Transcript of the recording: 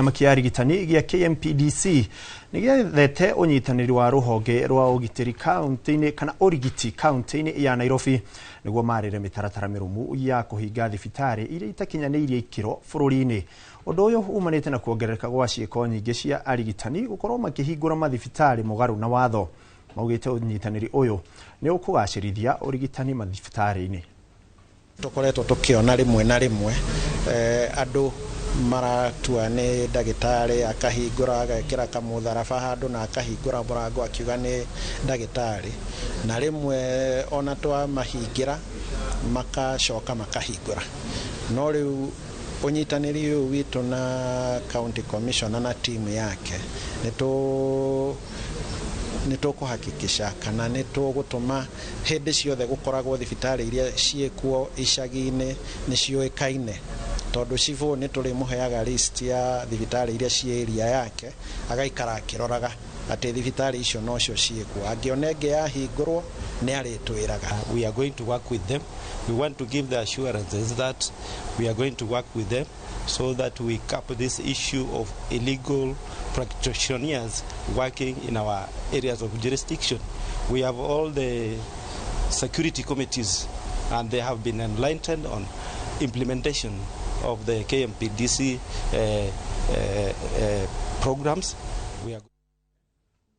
Kĩama kĩa arigitani gĩa KMPDC nĩ gĩethete ũnyitanĩri wa rũhonge rwa ũgitĩri kaunti-inĩ kana ũrigiti kaunti-inĩ ya Nairobi nĩguo marĩre mĩtaratara mĩrũmu ya kũhinga thibitarĩ iria itakinyanĩirie ikĩro bũrũri-inĩ. Ũndũ ũyũ umanĩte na kuongerereka gwa ciĩko nyingĩ cia arigitani gũkorwo makĩhingũra mathibitarĩ mũgarũ na watho. Maugĩte ũnyitanĩri ũyũ nĩ ũkũgacĩrithia ũrigitani mathibitarĩ-inĩ. Tũkoretwo tũkĩona rĩmwe na rĩmwe andũ maratua nĩ ndagĩtarĩ, akahingũra agekĩra kamũtharaba handũ na akahingũra mũrango akiuga nĩ ndagĩtarĩ, na rĩmwe ona twamahingĩra makacoka makahingũra. No rĩu ũnyitanĩri ũyũ witũ na county commissioner na timu yake, nĩ tũkũhakikisha kana nĩ tũgũtũma hĩndĩ ciothe gũkoragwo thibitarĩ iria ciĩkuo icagi-inĩ nĩ ciũĩkaine, tondũ cibũ nĩ tũrĩmũheaga list ya thibitarĩ iria ciĩ area yake, agaikara akĩroraga atĩ thibitarĩ icio nocio ciĩkuo. Angĩona ĩngĩ yahingũrwo, nĩ arĩtwĩraga. We are going to work with them. We want to give the assurances that we are going to work with them so that we cap this issue of illegal practitioners working in our areas of jurisdiction. We have all the security committees and they have been enlightened on implementation of the KMPDC programs. We are